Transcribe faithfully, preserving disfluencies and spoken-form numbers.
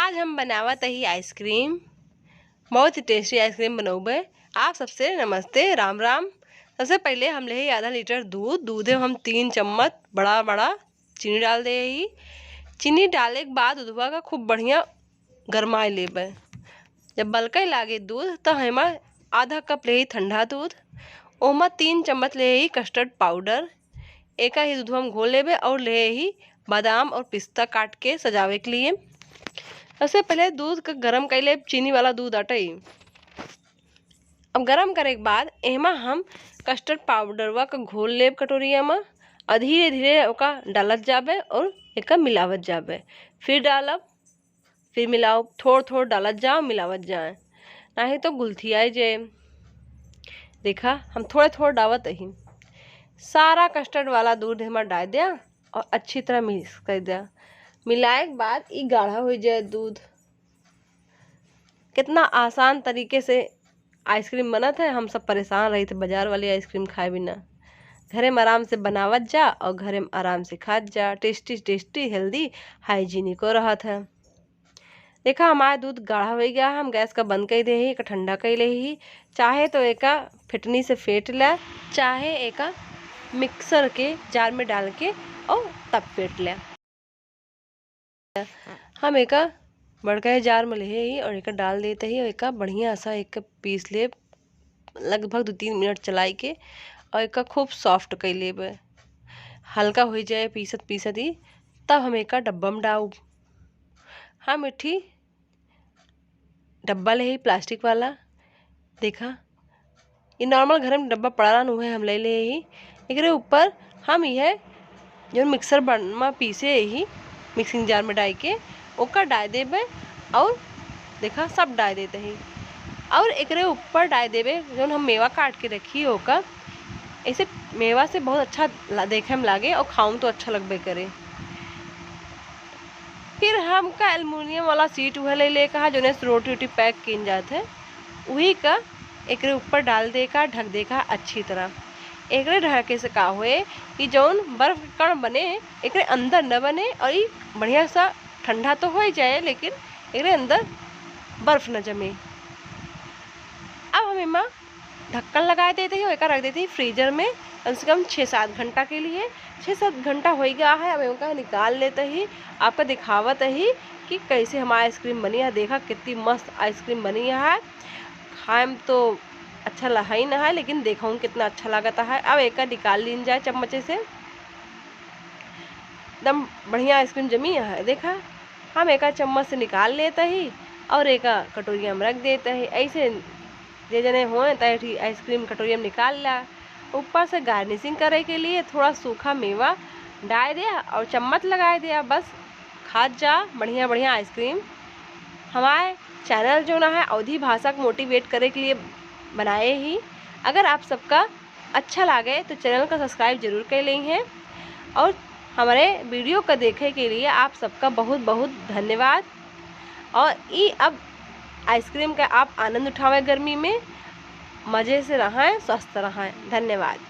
आज हम बनावत ही आइसक्रीम, बहुत ही टेस्टी आइसक्रीम बनौबे। आप सबसे नमस्ते, राम राम। सबसे पहले हम ले ही आधा लीटर दूध। दूधे हम तीन चम्मच बड़ा बड़ा चीनी डाल दे ही। चीनी डाले के बाद दूधवा का खूब बढ़िया गरमाए लेबे। जब बलकई लागे दूध, त एमा आधा कप ले ही ठंडा दूध, ओमा तीन चम्मच ले ही कस्टर्ड पाउडर। एका ही दूध हम घोल लेबे और ले ही बादाम और पिस्ता काट के सजावे के लिए। सबसे पहले दूध का गरम कर लेब, चीनी वाला दूध आटे। अब गरम करे के बाद एमा हम कस्टर्ड पाउडरवा का घोल लेब कटोरिया में और धीरे धीरे ओका डालत जाबे और एका मिलावत जाबे। फिर डालब, फिर मिलाओ, थोड़ थोड़ डालत जाओ, मिलावत जाए, नाहीं तो गुलथियाए जाए। देखा, हम थोड़े थोड़ डावत ही। सारा कस्टर्ड वाला दूध एमा डाल दिया और अच्छी तरह मिक्स कर दिया। मिलाए के बाद ई गाढ़ा हो जाए दूध। कितना आसान तरीके से आइसक्रीम बनत है। हम सब परेशान रही थे बाजार वाली आइसक्रीम खाए बिना। घरे में आराम से बनावत जा और घरे में आराम से खात जा। टेस्टी टेस्टी, हेल्दी, हाइजीनिको रहत है। देखा, हमार दूध गाढ़ा हो गया है, हम गैस का बंद कर दे ही, एका ठंडा कर ले ही। चाहे तो एका फेटनी से फेट ले, चाहे एका मिक्सर के जार में डाल के और तब फेट ले। हम एका बड़का जार में ले ही और एका डाल देते ही और एका बढ़िया सा एक पीस लेब, लगभग दो तीन मिनट चलाई के, और एका खूब सॉफ्ट कर लेबे। हल्का हो जाए पीसत पीसत ही, तब हम एका डब्बा में डाउब। हम एक ठी डब्बा ले ही प्लास्टिक वाला, देखा, ये नॉर्मल घर में डब्बा पड़ा रहन, उहे हम ले ले ही। एकरे ऊपर हम यह जो मिक्सर बन में पीसे ही, मिक्सिंग जार में डाल के ओका डाल देबे और देखा, सब डाल देते ही। और एकरे ऊपर डाल देबे जौन हम मेवा काट के रखी ओका। ऐसे मेवा से बहुत अच्छा ला-, देखे में लागे और खाऊं तो अच्छा लगबे करे। फिर हमका एल्युमिनियम वाला शीट उहे ले ले कहा, जोने से रोटी वोटी पैक कीन जात है, वही का एकरे ऊपर डाल दे का, ढक दे का अच्छी तरह। एकरे ढके से का होए कि जौन बर्फ के कण बने, एकरे अंदर न बने और ई बढ़िया सा ठंडा तो हो ही जाए, लेकिन एकरे अंदर बर्फ न जमे। अब हम एमा ढक्कन लगा देते ही और एका रख देते ही फ्रीजर में कम से कम छः सात घंटा के लिए। छः सात घंटा हो ही गया है, अब एका निकाल लेते ही आपका दिखावत ही कि कैसे हमारा आइसक्रीम बनी है। देखा, कितनी मस्त आइसक्रीम बनी है, खाए में तो अच्छा लहा ही ना है, लेकिन देखा हूँ कितना अच्छा लागत है। अब एका निकाल लीन जाए चम्मचे से, एकदम बढ़िया आइसक्रीम जमी है। देखा, हम एका चम्मच से निकाल लेते ही और एका कटोरिया में रख देते ही। ऐसे जे जने होए, त एक ठी आइसक्रीम कटोरिया में निकाल ला। ऊपर से गार्निशिंग करे के लिए थोड़ा सूखा मेवा डाल दिया और चम्मच लगा दिया, बस खात जा बढ़िया बढ़िया आइसक्रीम। हमारे चैनल जो ना है अवधी भाषा को मोटिवेट करे के लिए बनाए ही। अगर आप सबका अच्छा लागे तो चैनल का सब्सक्राइब जरूर कर लें हैं और हमारे वीडियो का देखे के लिए आप सबका बहुत बहुत धन्यवाद। और ई अब आइसक्रीम का आप आनंद उठावे गर्मी में, मज़े से रहें, स्वस्थ रहें। धन्यवाद।